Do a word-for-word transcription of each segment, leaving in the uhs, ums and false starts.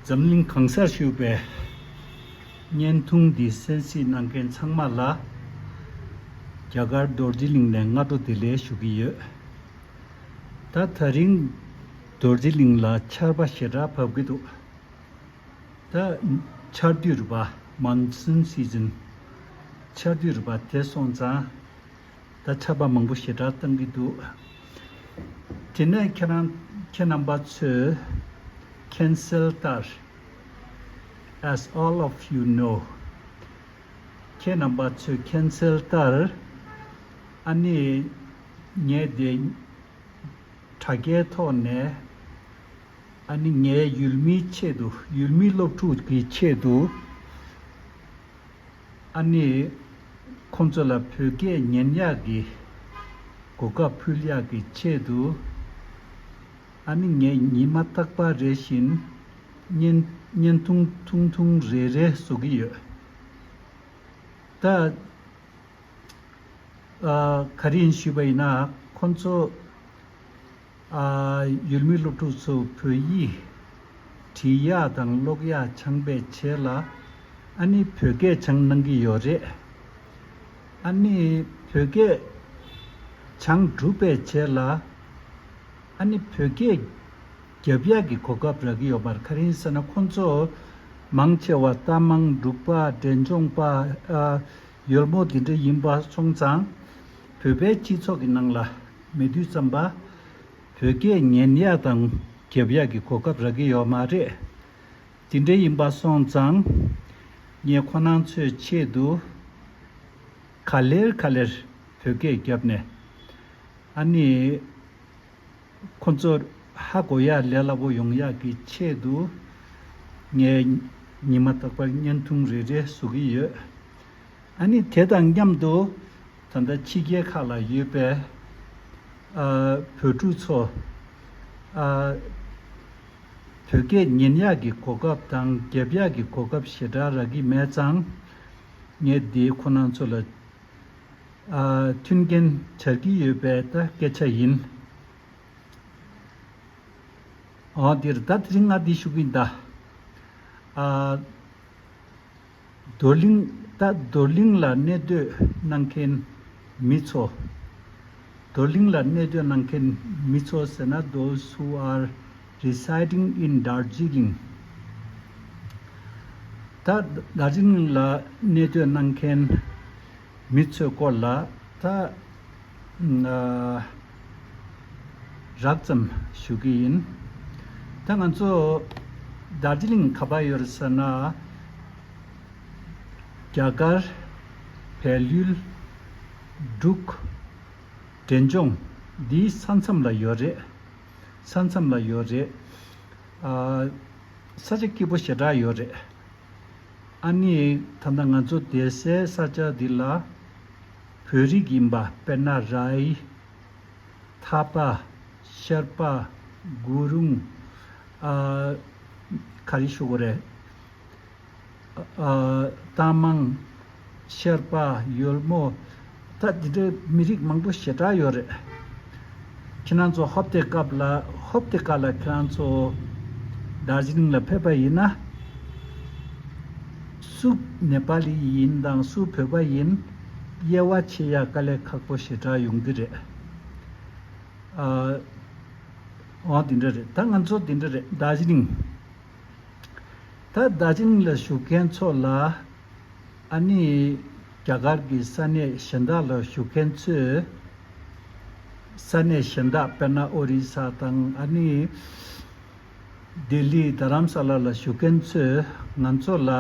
འཛམ་གླིང་གང་སར་བཞུགས་པའི་བརྙན་ཐུང་འདི་གསན་གཟིགས་གནང་མཁན་ཚང་མ་ལ་རྒྱ་གར་རྡོ་རྗེ་གླིང་ནས་སྔ་དྲོ་བདེ་ལེགས་ཞུ་གི་ཡོད། ད་ད་རིང་རྡོ་རྗེ་གླིང་ལ་ཆར་པ་ཞེ་དྲག་བབས་ཀྱི་འདུག་ད་ཆར་དུས་རེད་པ། མོན་སུན་སི་ཛན། ཆར་དུས་རེད་པ། དེ་སོང་ཙང་ད་ཆར་པ་མང་པོ་ཞེ་དྲག་བཏང་གི་འདུག་དེ་ནས་ཁྱེད་རང་ཁྱེད་རྣམ་པ་ཚོས་ཁེན་སལ་ལྟར། As all of you know, ཁྱེད་རྣམ་པ་ཚོས་ཁེན་སལ་ལྟར། ཨ་ནི་ངས་དེ་དྲ་རྒྱའི་ཐོག་ནས། ཨ་ནི་ངའི་ཡུལ་མིའི་ཆེད་དུ། ཡུལ་མིའི་སློབ་ཕྲུག་གི་ཆེད་དུ། ཨ་ནི་ཁོང་ཚོ་ལ་བོད་སྐད་ཉན་ཡག་གི་གོ་སྐབས་ཕུལ་ཡག་གི་ཆེད་དུ། ཨ་ནི་ངས་ཉི་མ་རྟག་པར་རེ་བཞིན་བརྙན་བརྙན་ཐུང་ཐུང་ཐུང་རེ་རེ་བཟོ་གི་ཡོད། ད། ཨ། ག་རེ་ཡིན་ཞུས་པ་ཡིན་ན། ཁོང་ཚོ། ཨ། ཡུལ་མི་སློབ་ཕྲུག་ཚོ་བོད་ཡིག་འབྲི་ཡག་དང་ཀློག་ཡག་སྦྱངས་པའི་རྗེས་ལ། ཨ་ནི་བོད་སྐད་སྦྱང་གནང་གི་ཡོད་རེད། ཨ་ནི་བོད་སྐད་སྦྱངས་གྲུབ་པའི་རྗེས་ལ། ཨ་ནི་བོད་སྐད་རྒྱབ་ཡག་གི་གོ་སྐབས་རག་གི་ཡོད་མ་རེད། ག་རེ་ཡིན་ཟེར་ན། ཁོང་ཚོ་མང་ཆེ་བ་རྟ་མང་འབྲུག་པ། འབྲས་ལྗོངས་པ། ཨ། ཡོལ་མོ་འདི་འདྲ་ཡིན་པ་སོང་ཙང་། བོད་པའི་སྤྱི་ཚོགས་ཀྱི་ནང་ལ་མེད་དུས་ཙམ་པ། བོད་སྐད་ཉན་ཡག་དང་རྒྱབ་ཡག་གི་གོ་སྐབས་རག་གི་ཡོད་མ་རེད། དེ་འདྲ་ཡིན་པ་སོང་ཙང་། ངས་ཁོ་རང་ཚོའི་ཆེད་དུ་ག་ལེར་ག་ལེར་བོད་སྐད་བརྒྱབ་ནས། ཨ་ནི། ཁོ་ཚོར་ཧ་གོ་ཡག་ལས་སླ་པོ་ཡོང་ཡག་གི་ཆེད་དུ། ངས་ཉི་མ་རྟག་པར་བརྙན་ཐུང་རེ་རེ་བཟོ་གི་ཡོད། ཨ་ནི་དེ་དང་མཉམ་དུ། ད་ལྟ་ཕྱི་རྒྱལ་ཁག་ལ་ཡོད་པའི། ཨ། བོད་ཕྲུག་ཚོ། ཨ། བོད་སྐད་ཉན་ཡག་གི་གོ་སྐབས་དང་རྒྱབ་ཡག་གི་གོ་སྐབས་ཞེ་དྲག་རག་གི་མེད་ཙང་། ངས་འདི་ཁོ་རང་ཚོ་ལ། ཨ། མཐུན་རྐྱེན་སྦྱར་གྱི་ཡོད་པའི་ད་སྐད་ཆ་ཡིན། འོ་འདིར་ད་དེ་རིང་ང་འདི་ཞུ་གི་ཡིན་ད། ཨ། རྡོར་གླིང་། ད་རྡོར་གླིང་ལ་གནས་སྡོད་གནང་མཁན་མི་ཚོ། རྡོར་གླིང་ལ་གནས་སྡོད་གནང་མཁན་མི་ཚོ་ཟེར་ན། Those who are residing in Darjeeling. ད་རྡོར་གླིང་ལ་གནས་སྡོད་གནང་མཁན་མི་ཚོའི་སྐོར་ལ་ད། ཨ། རགས་ཙམ་ཞུ་གི་ཡིན། ད་ང་ཚོ་རྡོར་གླིང་ག་པར་ཡོད་རེད་ཟེར་ན། རྒྱ་གར། བལ་ཡུལ། འབྲུག་འབྲས་ལྗོངས་འདིའི་ས་མཚམས་ལ་ཡོད་རེད། ས་མཚམས་ལ་ཡོད་རེད། ཨ། ས་ཆ་སྐྱིད་པོ་ཞེ་དྲག་ཡོད་རེད། ཨ་ནི་ད་ལྟ་ང་ཚོ་བསྡད་སའི་ས་ཆ་འདི་ལ་བོད་རིགས་ཡིན་པ། དཔེར་ན་རའི། ཐ་པ། ཤར་པ། གུ་རུང་། ཨ། ག་རེ་ཞུ་དགོས་རེད། ཨ། རྟ་མང་། ཤར་པ། ཡོལ་མོ། ད་འདི་འདྲའི་མི་རིགས་མང་པོ་ཞེ་དྲག་ཡོད་རེད། ཁྱེད་རང་ཚོ་ཧོབ་སྟེ་སྐབས་ལ། ཧོབ་སྟེ་སྐབས་ལ་ཁྱེད་རང་ཚོ་རྡོར་གླིང་ལ་ཕེབས་པ་ཡིན་ན། སུ་ནེ་པ་ལི་ཡིན་དང་སུ་བོད་པ་ཡིན། དབྱེ་བ་ཕྱེ་ཡག་དཀའ་ལས་ཁག་པོ་ཞེ་དྲག་ཡོང་གི་རེད། ཨ། འོ་འདི་འདྲ་རེད། ད་ང་ཚོ་འདི་འདྲ་རེད། རྡོར་གླིང་། ད་རྡོར་གླིང་ལ་བཞུགས་མཁན་ཚོ་ལ། ཨ་ནི་རྒྱ་གར་གྱི་ས་གནས་གཞན་དག་ལ་བཞུགས་མཁན་ཚོས། ས་གནས་གཞན་དག་དཔེར་ན་ཨོ་རི་ས་དང་། ཨ་ནི་ལྡི་ལི། རྡ་རམ་ས་ལ་ལ་བཞུགས་མཁན་ཚོས་ང་ཚོ་ལ་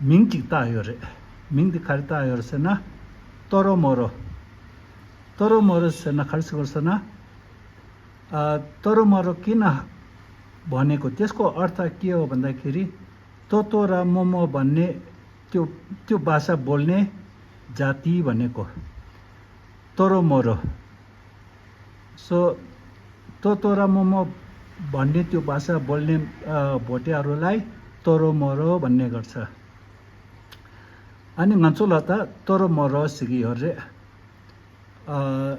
མིང་གཅིག་བཏགས་ཡོད་རེད། མིང་འདི་ག་རེ་བཏགས་ཡོད་རེད་ཟེར་ན། ཏོ་རོ་མོ་རོ། ཏོ་རོ་མོ་རོ་ཟེར་ན་ག་རེ་ཟེར་དགོས་ཟེར་ན། ཨ། ཏོ་རོ་མོ་རོ་ཀི་ན་བ་ནེ་ཀོ། དེས་ཀོ་ཨར་ཐ་ཀི་ཡོ་བ་འདའ་ཁེ་རི། ཏོ་ཏོ་ར་མོ་མོ་བ་ནེ། ཏུ་ཏུ་བ་ས་བོལ་ནེ་ཇ་ཏི་བ་ནེ་ཀོ། ཏོ་རོ་མོ་རོ། སོ། ཏོ་ཏོ་ར་མོ་མོ་བ་ནེ་ཏུ་བ་ས་བོལ་ནེ། ཨ། བོ་ཏེ་ཨ་རོ་ལའི་ཏོ་རོ་མོ་རོ་བ་ནེ་གར་ས། ཨ་ནི་ང་ཚོ་ལ་ད་ཏོ་རོ་མོ་རོ་ཟེར་གི་ཡོད་རེད། ཨ།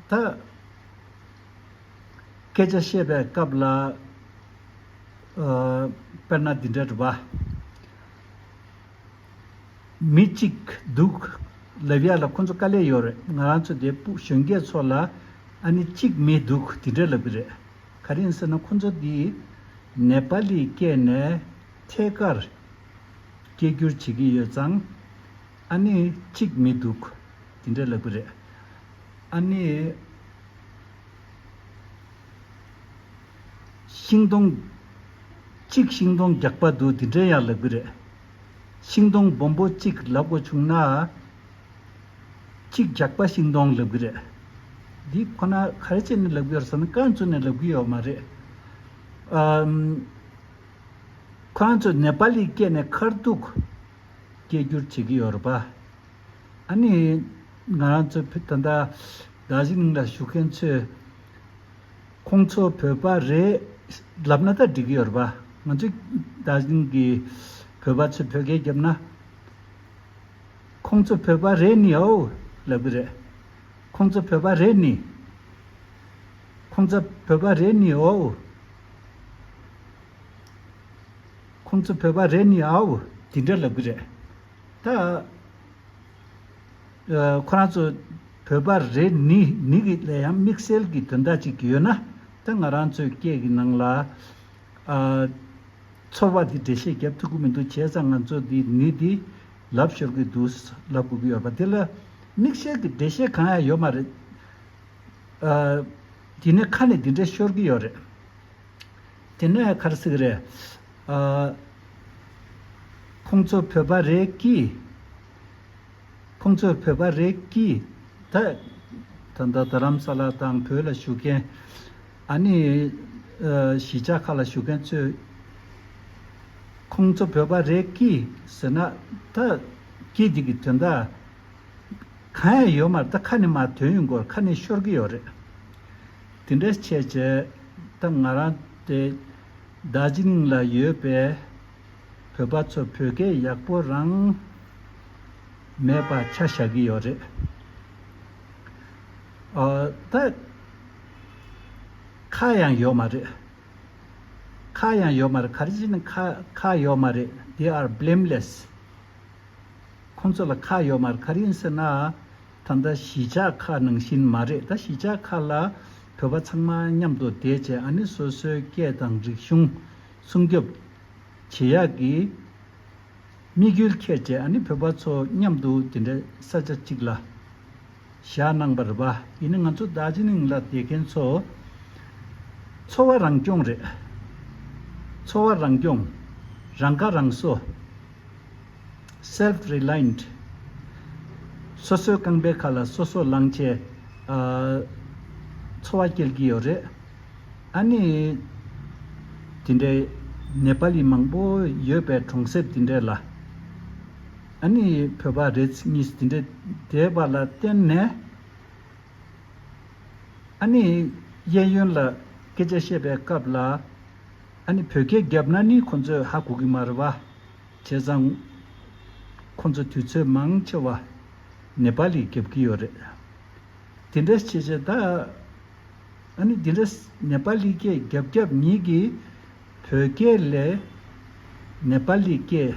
ད་སྐད་ཆ་བཤད་པའི་སྐབས་ལ། ཨ། དཔེར་ན་འདི་འདྲ་རེད་པ། མི་གཅིག་འདུག་ལབ་ཡ་ལ་ཁོ་ཚོ་དཀའ་ལས་ཡོད་རེད། ང་རང་ཚོ་དེ་སྤུ་གཞོན་སྐྱེས་ཚོ་ལ་ཨ་ནི་གཅིག་མི་འདུག་དེ་འདྲ་ལབ་ཀྱི་རེད། ག་རེ་ཡིན་ཟེར་ན་ཁོ་ཚོ་འདི་ནེ་པ་ལི་སྐད་ནས་ཐད་ཀར་སྐད་སྒྱུར་བྱེད་ཀྱི་ཡོད་ཙང་ཨ་ནི་གཅིག་མི་འདུག་དེ་འདྲ་ལབ་ཀྱི་རེད། ཨ་ནི། ཤིང་སྡོང་། གཅིག་ཤིང་སྡོང་རྒྱགས་པ་འདུག་དེ་འདྲ་ཡང་ལབ་ཀྱི་རེད། ཤིང་སྡོང་སྦོམ་པོ་གཅིག་ལབ་དགོས་བྱུང་ན། གཅིག་རྒྱགས་པ་ཤིང་སྡོང་ལབ་ཀྱི་རེད། འདི་ཁོ་ན་ག་རེ་བྱས་ནས་ལབ་ཀྱི་ཡོད་རེད་ཟེར་ན་རྐང་བཙུགས་ནས་ལབ་ཀྱི་ཡོད་མ་རེད། ཨམ། ཁོ་རང་ཚོས་ནེ་པ་ལི་སྐད་ནས་ཁ་ཐུག་སྐད་སྒྱུར་བྱེད་ཀྱི་ཡོད་རེད་པ། ཨ་ནི། ང་རང་ཚོ་ད་ལྟ་རྡོ་རྗེ་གླིང་ལ་བཞུགས་མཁན་ཚོས། ཁོང་ཚོ་བོད་པ་རེད་ལབ་ན་ད་འགྲིག་གི་ཡོད་རེད་པ། ང་ཚོ་རྡོ་རྗེ་གླིང་གི་བོད་པ་ཚོས་བོད་སྐད་བརྒྱབ་ན། ཁོང་ཚོ་བོད་པ་རེད་ནི་ཨོ་ལབ་གི་རེད། ཁོང་ཚོ་བོད་པ་རེད་ནི། ཁོང་ཚོ་བོད་པ་རེད་ནི་ཨོ། ཁོང་ཚོ་བོད་པ་རེད་ནི་ཨོ། དེ་འདྲ་ལབ་གི་རེད། ད། ཨ། ཁོ་རང་ཚོ་བོད་པ་རེད་ནི་ནི་གི་ལ་ཡང་དམིགས་བསལ་གྱི་དོན་དག་ཅིག་ཡོད་ན། ད་ང་རང་ཚོའི་སྐད་ཀྱི་ནང་ལ། ཨ། ཚོར་བ་འདི་འགྲེལ་བཤད་རྒྱབ་ཐུབ་ཀྱི་མི་འདུག་བྱས་ཙང་ང་ཚོ་འདི་ནི་འདི་ལབ་ཤོར་གྱི་འདུག་ལབ་དགོས་ཀྱི་ཡོད་པ་འདི་ལ་དམིགས་བསལ་གྱི་འགྲེལ་བཤད་གང་ཡང་ཡོད་མ་རེད། ཨ། དེ་ནས་ཁ་ནས་འདི་འདྲ་ཤོར་གྱི་ཡོད་རེད། དེ་ནས་ག་རེ་ཟེར་གྱི་རེད། ཨ། ཁོང་ཚོ་བོད་པ་རེད་ཀི། ཁོང་ཚོ་བོད་པ་རེད་ཀི། ད། ད་ལྟ་རྡ་རམ་ས་ལ་དང་བོད་ལ་བཞུགས་མཁན། ཨ་ནི། ཨ། གཞིས་ཆགས་ཁག་ལ་བཞུགས་མཁན་ཚོས། ཁོང་ཚོ་བོད་པ་རེད་ཀི་ཟེར་ན། ད། ཀི་འདི་གི་དོན་དག་གང་ཡང་ཡོད་མ་རེད། ད་ཁ་ནས་མར་ཐོན་ཡོང་གི་ཡོད་རེད། ཁ་ནས་ཤོར་གྱི་ཡོད་རེད། དེ་འདྲ་བྱས་བྱས་ད་ང་རང་དེ་རྡོ་རྗེ་གླིང་ལ་ཡོད་པའི་བོད་པ་ཚོ་བོད་སྐད་ཡག་པོ་རང་མེད་པ་ཆ་བཞག་གི་ཡོད་རེད། ཨ། ད་ཁ་ཡང་ཡོད་མ་རེད། ཁ་ཡང་ཡོད་མ་རེད། ག་རེ་བྱས་ནས་ཁ་ཁ་ཡོད་མ་རེད། They are blameless. ཁོང་ཚོ་ལ་ཁ་ཡོད་མ་རེད། ག་རེ་ཡིན་ཟེར་ན། ད་ལྟ་གཞིས་ཆགས་ཁག་ནང་བཞིན་མ་རེད། ད་གཞིས་ཆགས་ཁག་ལ་བོད་པ་ཚང་མ་མཉམ་དུ་བསྡད་བྱས། ཨ་ནི་སོ་སོའི་སྐད་དང་རིག་གཞུང་སྲུང་སྐྱོབ་བྱེད་ཡག་གི་དམིགས་ཡུལ་འཁྱེར་བྱས། ཨ་ནི་བོད་པ་ཚོ་མཉམ་དུ་དེ་འདྲའི་ས་ཆ་གཅིག་ལ་བཞག་གནང་བ་རེད་པ། ཡིན་ན་ང་ཚོ་རྡོ་རྗེ་གླིང་ལ་བསྡད་མཁན་ཚོ་འཚོ་བ་རང་སྐྱོང་རེད། འཚོ་བ་རང་སྐྱོང་། རང་ཁ་རང་གསོ། Self reliant. སོ་སོའི་རྐང་པའི་ཁ་ལ་སོ་སོ་ལངས་བྱས། ཨ། འཚོ་བ་སྐྱེལ་གྱི་ཡོད་རེད། ཨ་ནི། དེ་འདྲའི་ནེ་པ་ལི་མང་པོ་ཡོད་པའི་གྲོང་གསེབ་དེ་འདྲ་ལ། ཨ་ནི་བོད་པ་རེ་གཉིས་དེ་འདྲ་བསྡད་པ་ལ་བརྟེན་ནས། ཨ་ནི་གཡས་གཡོན་ལ་སྐད་ཆ་བཤད་པའི་སྐབས་ལ། ཨ་ནི་བོད་སྐད་བརྒྱབ་ན་ནི་ཁོ་ཚོས་ཧ་གོ་གི་མ་རེད་པ། བྱས་ཙང་། ཁོ་ཚོ་དུས་ཚོད་མང་ཆེ་བ་ནེ་པ་ལིས་རྒྱབ་ཀྱི་ཡོད་རེད། དེ་འདྲ་བྱས་བྱས་ད། ཨ་ནི་འདི་འདྲ་ནེ་པ་ལི་སྐད་རྒྱབ་རྒྱབ་ཉིད་ཀྱིས་བོད་སྐད་ལས་ནེ་པ་ལི་སྐད་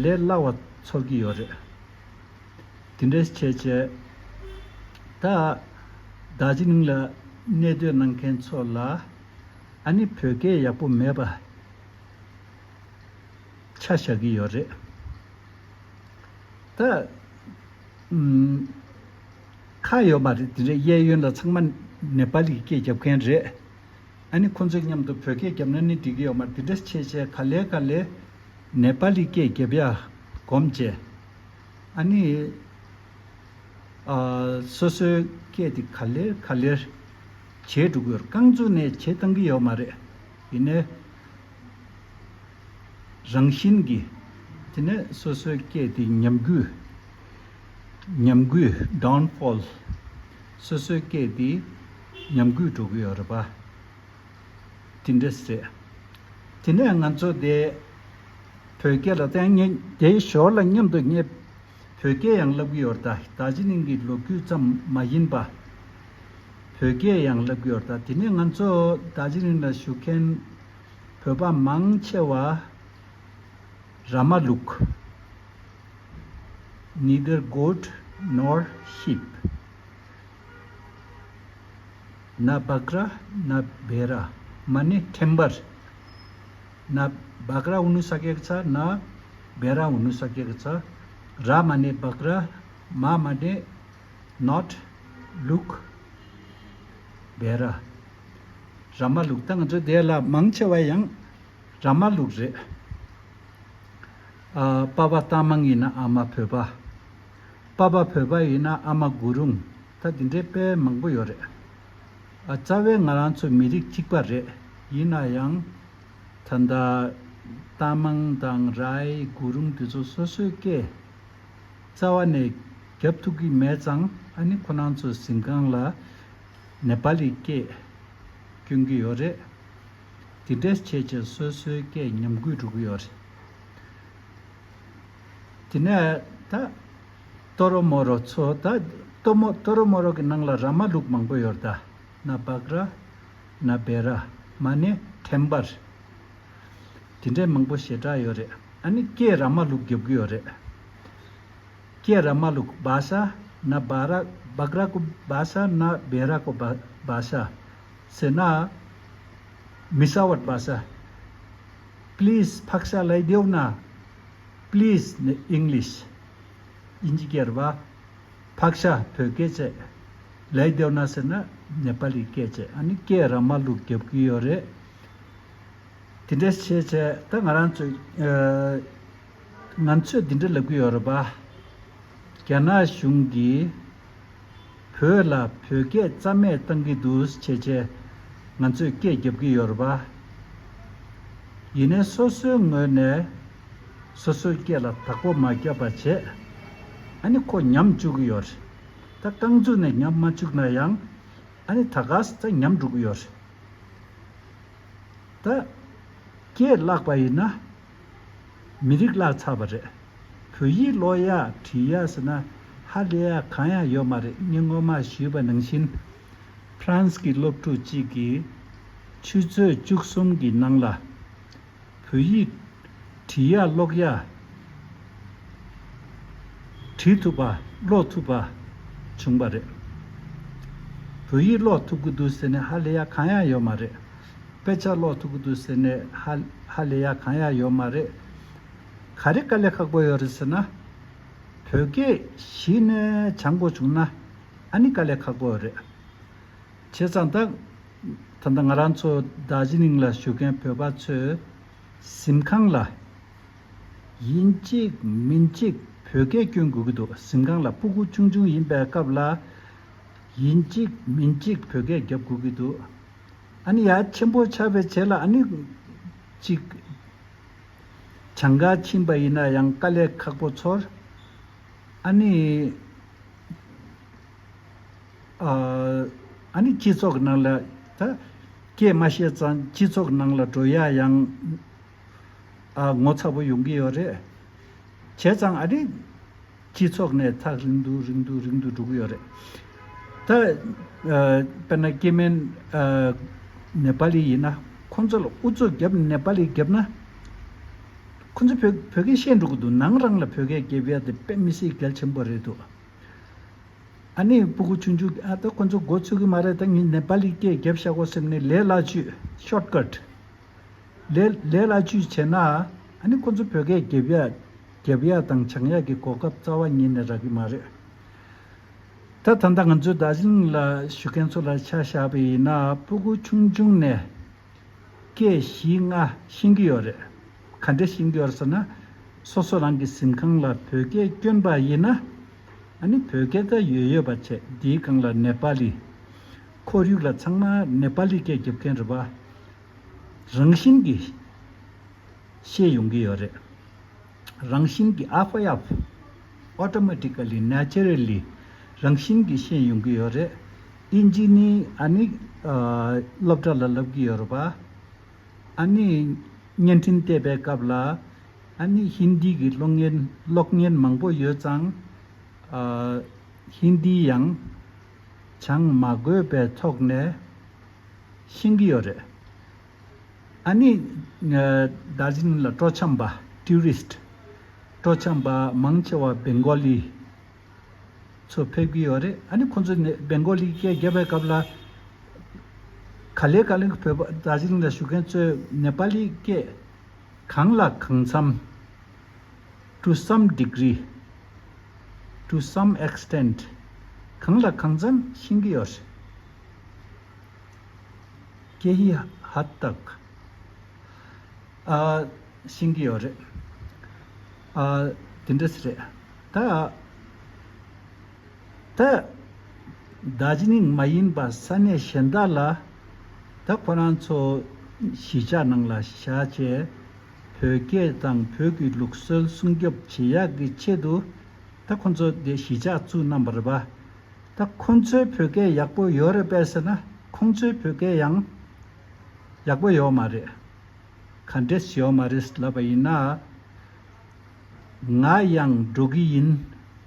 ལས་སླ་བ་ཚོར་གྱི་ཡོད་རེད། དེ་འདྲ་བྱས་བྱས་ད་རྡོ་རྗེ་གླིང་ལ་གནས་སྡོད་གནང་མཁན་ཚོ་ལ་ཨ་ནི་བོད་སྐད་ཡག་པོ་མེད་པ་ཆ་བཞག་གི་ཡོད་རེད། ད། ཨུམ། ཁ་ཡོད་མ་རེད། དེ་འདྲའི་གཡས་གཡོན་ལ་ཚང་མ་ནེ་པ་ལིའི་སྐད་རྒྱབ་མཁན་རེད། ཨ་ནི་ཁོ་ཚོའི་མཉམ་དུ་བོད་སྐད་རྒྱབ་ན་ནི་འགྲིག་གི་ཡོད་མ་རེད། དེ་འདྲ་བྱས་བྱས་ག་ལེ་ག་ལེ་ནེ་པ་ལིའི་སྐད་རྒྱབ་ཡ་གོམས་བྱས། ཨ་ནི། ཨ། སོ་སོའི་སྐད་དེ་ག་ལེར་ག་ལེར་བརྗེད་འགྲོ་གི་ཡོད་རེད། རྐང་བཙུགས་ནས་བརྗེད་བཏང་གི་ཡོད་མ་རེད། ཡིན་ནའི་རང་བཞིན་གྱིས་དེ་ནས་སོ་སོའི་སྐད་དེ་ཉམས་རྒུད། ཉམས་རྒུད། Downfall. སོ་སོའི་སྐད་དེ་ཉམས་རྒུད་འགྲོ་གི་ཡོད་རེད་པ། དེ་འདྲ་རེད། དེ་ནས་ང་ཚོ་དེ་བོད་སྐད་ལ་བརྟེན། ངས་དེའི་ཞོར་ལ་མཉམ་དུ་ངས་བོད་སྐད་ཡང་བསླབ་ཀྱི་ཡོད་རེད་ད། རྡོ་རྗེ་གླིང་གི་ལོ་རྒྱུས་ཙམ་མ་ཡིན་པ་བོད་སྐད་ཡང་བསླབ་ཀྱི་ཡོད་རེད་ད། དེ་ནས་ང་ཚོ་རྡོ་རྗེ་གླིང་ལ་བཞུགས་མཁན་ད་ བོད་པ་མང་ཆེ་བ་ར་མ་ལུག neither goat nor sheep. ना बकरा ना भेड़ा माने टेम्बर. ना बकरा उन्हु सकेको छ, ना भेडा हुनु सकेको छ. र माने बकरा, मा माने not, लुक, भेडा. ར་མ་ལུག་ད་ང་ཚོ་དེ་ལ་མང་ཆེ་བ་ཡང་ར་མ་ལུག་རེད། ཨ། པ་ཕ་རྟ་མང་ཡིན་ན་ཨ་མ་བོད་པ། པ་ཕ་བོད་པ་ཡིན་ན་ཨ་མ་གུ་རུང་། ད་དེ་འདྲའི་དཔེ་མང་པོ་ཡོད་རེད། ཨ། རྩ་བའི་ང་རང་ཚོ་མི་རིགས་གཅིག་པ་རེད། ཡིན་ན་ཡང་ད་ལྟ་རྟ་མང་དང་རའི་གུ་རུང་དེ་ཚོ་སོ་སོའི་སྐད་རྩ་བ་ནས་རྒྱབ་ཐུབ་ཀྱི་མེད་ཙང་། ཨ་ནི་ཁོ་རང་ཚོ་གཟིམ་ཁང་ལ་ནེ་པ་ལི་སྐད་སྐྱོན་གྱི་ཡོད་རེད། དེ་འདྲས་བྱས་བྱས་སོ་སོའི་སྐད་ཉམས་རྒུད་འགྲོ་གི་ཡོད་རེད། དེ་ནས་ད་ཏོ་རོ་མོ་རོ་ཚོ། ད་ཏོ་མོ་ཏོ་རོ་མོ་རོ་གི་ནང་ལ་ར་མ་ལུག་མང་པོ་ཡོད་རེད་ད། ན་བག་ར། ན་བེ་ར། མ་ནེ་ཐེམ་པར། དེ་འདྲས་མང་པོ་ཞེ་དྲག་ཡོད་རེད། ཨ་ནི་སྐད་ར་མ་ལུག་རྒྱབ་ཀྱི་ཡོད་རེད། སྐད་ར་མ་ལུག་བ་ས། ན་བ་ར། བག་ར་ཀོ་བ་ས། ན་བེ་ར་ཀོ་བ་ས་ཟེར་ན། མི་ས་བར་བ་ས། Please ཕག་ཤ་ལའི་དེའུ་ན། Please ནི་English དབྱིན་ཇི་སྐད་རེད་པ། ཕག་ཤ་བོད་སྐད་བྱས། ལའི་དེའུ་ན་ཟེར་ན་ནེ་པ་ལི་སྐད་བྱས། ཨ་ནི་སྐད་ར་མ་ལུག་རྒྱབ་ཀྱི་ཡོད་རེད། དེ་འདྲ་བྱས་བྱས་ད་ང་རང་ཚོས། ཨ། ང་ཚོས་འདི་འདྲ་ལབ་ཀྱི་ཡོད་རེད་པ། རྒྱ་ནག་གཞུང་གིས་བོད་ལ་བོད་སྐད་རྩ་མེད་བཏང་གི་འདུག་བྱས་བྱས་ང་ཚོས་སྐད་རྒྱབ་ཀྱི་ཡོད་རེད་པ། ཡིན་ནའི་སོ་སོའི་ངོས་ནས་སོ་སོའི་སྐད་ལ་བདག་པོ་མ་བརྒྱབ་པ་བྱས། ཨ་ནི་ཁོ་ཉམས་བཅུག་གི་ཡོད་རེད། ད་རྐང་བཙུགས་ནས་ཉམས་མ་བཅུག་ན་ཡང་། ཨ་ནི་ད་ག་ས་ད་ཉམས་འགྲོ་གི་ཡོད་རེད། ད་སྐད་བརླག་པ་ཡིན་ན་མི་རིགས་བརླག་ཚར་བ་རེད། བོད་ཡིག་ཀློག་ཡག་བྲིས་ཡག་ཟེར་ན་ཧ་ལས་ཡག་གང་ཡང་ཡོད་མ་རེད། ངས་སྔོན་མ་ཞུས་པ་ནང་བཞིན། ཧྥ་རན་སི་གི་སློབ་ཕྲུག་ཅིག་གིས་ཆུ་ཚོད་བཅུ་གསུམ་གྱི་ནང་ལ་བོད་ཡིག་བྲིས་ཡག་ཀློག་ཡག་བྲིས་ཐུབ་པ། ཀློག་ཐུབ་པ་བྱུང་བ་རེད། བོད་ཡིག་ཀློག་ཐུབ་ཀྱི་འདུག་ཟེར་ནས་ཧ་ལས་ཡག་གང་ཡང་ཡོད་མ་རེད། དཔེ་ཆ་ཀློག་ཐུབ་ཀྱི་འདུག་ཟེར་ནས་ཧ་ཧ་ལས་ཡག་གང་ཡང་ཡོད་མ་རེད། ག་རེ་དཀའ་ལས་ཁག་པོ་ཡོད་རེད་ཟེར་ན། བོད་སྐད་གཞི་ནས་སྦྱང་དགོས་བྱུང་ན་ཨ་ནི་དཀའ་ལས་ཁག་པོ་ཡོད་རེད། བྱས་ཙང་ད་ད་ལྟ་ང་རང་ཚོ་དར་ཇི་ལིང་ལ་བཞུགས་མཁན་བོད་པ་ཚོས་གཟིམ་ཁང་ལ་ཡིན་གཅིག་མིན་གཅིག་བོད་སྐད་སྐྱོན་དགོས་ཀྱི་འདུག་གཟིམ་ཁང་ལ་སྤུ་གུ་ཆུང་ཆུང་ཡིན་པའི་སྐབས་ལ་ཡིན་གཅིག་མིན་གཅིག་བོད་སྐད་རྒྱབ་དགོས་ཀྱི་འདུག་ཨ་ནི་ཡར་ཆེན་པོ་ཆགས་པའི་རྗེས་ལ་ཨ་ནི་གཅིག་གྱང་ག་ཕྱིན་པ་ཡིན་ན་ཡང་དཀའ་ལས་ཁག་པོ་ཚོར། ཨ་ནི། ཨ། ཨ་ནི་སྤྱི་ཚོགས་ནང་ལ་ད་སྐད་མ་ཤེས་ཙང་སྤྱི་ཚོགས་ནང་ལ་འགྲོ་ཡག་ཡང་ཨ་ངོ་ཚ་པོ་ཡོང་གི་ཡོད་རེད། བྱས་ཙང་ཨ་ནི་སྤྱི་ཚོགས་ནས་ཐག་རིང་དུ་རིང་དུ་རིང་དུ་འགྲོ་གི་ཡོད་རེད། ད་ཨ་དཔེར་ན་སྐྱེ་དམན་ཨ་ནེ་པ་ལི་ཡིན་ན་ཁོང་ཚོ་ལ་ཨུ་ཚུགས་བརྒྱབ་ནེ་པ་ལི་བརྒྱབ་ན་ཁོང་ཚོ་བོད་བོད་སྐད་ཤེས་འགྲོ་གི་འདུག་ནང་རང་ལ་བོད་སྐད་རྒྱབ་ཡག་དེ་དཔེ་མི་སྲིད་གལ་ཆེན་པོ་རེད་འདུག་ཨ་ནི་སྤུ་གུ་ཆུང་ཆུང་ཨ་ད་ཁོ་ཚོ་མགོ་ཚོས་ཀྱི་མ་རེད། ད་ངས་ནེ་པ་ལི་སྐད་རྒྱབ་བཞག་གོ་ཟེར་ནས་ལས་སླ་བཅོས། ཤོཊ་ཀཊ། ལས་ལས་སླ་བཅོས་བྱས་ན་ཨ་ནི་ཁོ་ཚོ་བོད་སྐད་རྒྱབ་ཡག་རྒྱབ་ཡག་དང་སྦྱང་ཡག་གི་གོ་སྐབས་རྩ་བ་ཉིད་ནས་རག་གི་མ་རེད། ད་ད་ལྟ་ང་ཚོའི་དར་ཇི་ལིང་ལ་བཞུགས་མཁན་ཚོ་ལ་ཆ་བཞག་པ་ཡིན་ན་སྤུ་གུ་ཆུང་ཆུང་ནས། སྐད་བཞི་ལྔ་ཤེས་ཀྱི་ཡོད་རེད། ག་འདྲ་ཤེས་ཀྱི་ཡོད་རེད་ཟེར་ན། སོ་སོ་རང་གི་གཟིམ་ཁང་ལ་བོད་སྐད་སྐྱོན་པ་ཡིན་ན། ཨ་ནི་བོད་སྐད་ད་ཡོད་ཡོད་པ་བྱས། དེའི་སྒང་ལ་ནེ་པ་ལི། ཁོར་ཡུག་ལ་ཚང་མ་ནེ་པ་ལི་སྐད་རྒྱབ་མཁན་རེད་པ། རང་བཞིན་གྱིས་ཤེས་ཡོང་གི་ཡོད་རེད། རང་བཞིན་གྱིས་ཨ་ཧྥ་ཡ། Automatically, naturally རང་བཞིན་གྱིས་ཤེས་ཡོང་གི་ཡོད་རེད། དབྱིན་ཇི་ནི་ཨ་ནི་ཨ་སློབ་གྲྭ་ལ་བསླབ་ཀྱི་ཡོད་རེད་པ། ཨ་ནི་བརྙན་འཕྲིན་བལྟས་པའི་སྐབས་ལ་ཨ་ནི་ཧིན་དི་གི་གློག་བརྙན་གློག་བརྙན་མང་པོ་ཡོད་ཙང་། ཨ་ཧིན་དི་ཡང་སྦྱང་མ་དགོས་པའི་ཐོག་ནས་ཤེས་ཀྱི་ཡོད་རེད། ཨ་ནི་ཨ་དར་ཇི་ལིང་ལ་སྤྲོ་འཆམ་པ། ཊུ་རི་སི་ཊི། སྤྲོ་འཆམ་པ་མང་ཆེ་བ་བེང་གོ་ལི་ཚོ་ཕེབས་ཀྱི་ཡོད་རེད། ཨ་ནི་ཁོང་ཚོ་ནེ་བེང་གོ་ལི་སྐད་བརྒྱབ་པའི་སྐབས་ལ། ག་ལེ་ག་ལེ་བོད་པ་དར་ཇི་ལིང་ལ་བཞུགས་མཁན་ཚོས་ནེ་པ་ལི་སྐད་གང་ལ་གང་འཚམ། To some degree, to some extent, གང་ལ་གང་འཚམ་ཤེས་ཀྱི་ཡོད་རེད། སྐད་ཡིག་ཧ་ཏག་ཨ་ཤེས་ཀྱི་ཡོད་རེད། ཨ་དེ་འདྲ་ཞིག་རེད། ད་ད་དར་ཇི་ལིང་མ་ཡིན་པ་ས་གནས་གཞན་དག་ལ་ད་ཁོ་རང་ཚོ་གཞིས་ཆགས་ནང་ལ་བཞག་བྱས། བོད་སྐད་དང་བོད་ཀྱི་ལུགས་སྲོལ་སྲུང་སྐྱོབ་བྱེད་ཡག་གི་ཆེད་དུ་ད་ཁོ་ཚོ་དེ་གཞིས་ཆགས་བཙུགས་གནང་བ་རེད་པ། ད་ཁོ་ཚོའི་བོད་སྐད་ཡག་པོ་ཡོད་རེད་པས་ཟེར་ན། ཁོ་ཚོའི་བོད་སྐད་ཡང་ཡག་པོ་ཡོད་མ་རེད། ག་འདྲས་ཡོད་མ་རེད་ལབ་པ་ཡིན་ན། ང་ཡང་འགྲོ་གི་ཡིན་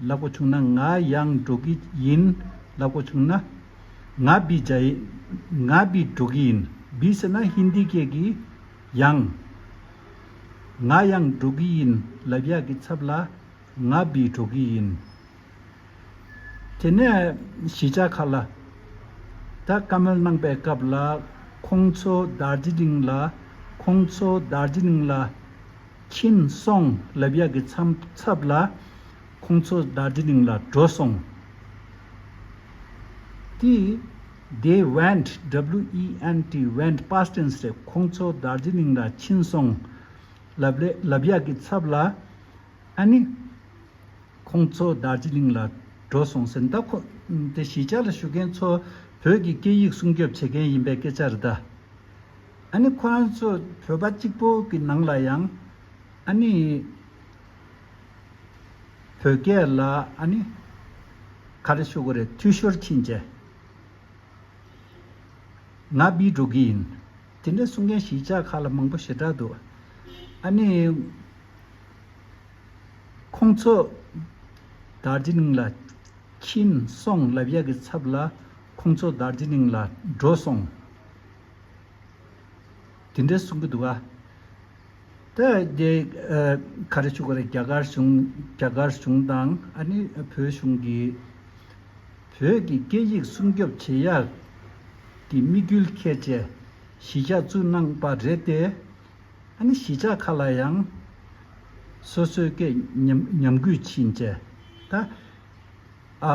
ལབ་དགོས་བྱུང་ན། ང་ཡང་འགྲོ་གི་ཡིན་ལབ་དགོས་བྱུང་ན། ང་བི་ཇའི། ང་བི་འགྲོ་གི་ཡིན། བི་ཟེར་ན་ཧིན་དི་སྐད་ཀྱི་ཡང་། ང་ཡང་འགྲོ་གི་ཡིན་ལབ་ཡག་གི་ཚབ་ལ་ང་བི་འགྲོ་གི་ཡིན། དེ་ནས་གཞིས་ཆགས་ཁག་ལ་ད་བཀའ་མོལ་གནང་པའི་སྐབས་ལ། ཁོང་ཚོ་དར་ཇི་ལིང་ལ། ཁོང་ཚོ་དར་ཇི་ལིང་ལ་ཕྱིན་སོང་ལབ་ཡག་གི་མཚམས་ཚབ་ལ། ཁོང་ཚོ་དར་ཇི་ལིང་ལ་འགྲོ་སོང་། དེ། They went, W E N T, went, past tense རེད། ཁོང་ཚོ་དར་ཇི་ལིང་ལ་ཕྱིན་སོང་ལབ་ལེ་ལབ་ཡག་གི་ཚབ་ལ། ཨ་ནི། ཁོང་ཚོ་དར་ཇི་ལིང་ལ་འགྲོ་སོང་ཟེར། ད་ཁོ་དེ་གཞིས་ཆགས་ལ་བཞུགས་མཁན་ཚོ་བོད་ཀྱི་སྐད་ཡིག་སྲུང་སྐྱོབ་བྱེད་མཁན་ཡིན་པའི་སྐད་ཆ་རེད་ད། ཨ་ནི་ཁོ་རང་ཚོ་བོད་པ་གཅིག་པོ་གི་ནང་ལ་ཡང་། ཨ་ནི་བོད་སྐད་ལ་ཨ་ནི་ག་རེ་ཞུ་དགོས་རེད། འཐུས་ཤོར་ཕྱིན་བྱས། ང་བི་འགྲོ་གི་ཡིན། དེ་འདྲ་གསུང་མཁན་གཞིས་ཆགས་ཁག་ལ་མང་པོ་ཞེ་དྲག་འདུག་ཨ་ནི། ཁོང་ཚོ་དར་ཇི་ལིང་ལ་ཕྱིན་སོང་ལབ་ཡག་གི་ཚབ་ལ། ཁོང་ཚོ་དར་ཇི་ལིང་ལ་འགྲོ་སོང་། དེ་འདྲ་གསུང་གི་འདུག་ག་ད་དེ་ཨ་ག་རེ་ཞུ་དགོས་རེད། རྒྱ་གར་གཞུང་། རྒྱ་གར་གཞུང་དང་ཨ་ནི་བོད་གཞུང་གིས་བོད་ཀྱི་སྐད་ཡིག་སྲུང་སྐྱོབ་བྱེད་ཡག་གི་དམིགས་ཡུལ་འཁྱེར་བྱས་གཞིས་ཆགས་བཙུགས་གནང་པ་རེད་དེ། ཨ་ནི་གཞིས་ཆགས་ཁག་ལ་ཡང་སོ་སོའི་སྐད་ཉམས་ཉམས་རྒུད་ཕྱིན་བྱས། ད་ཨ་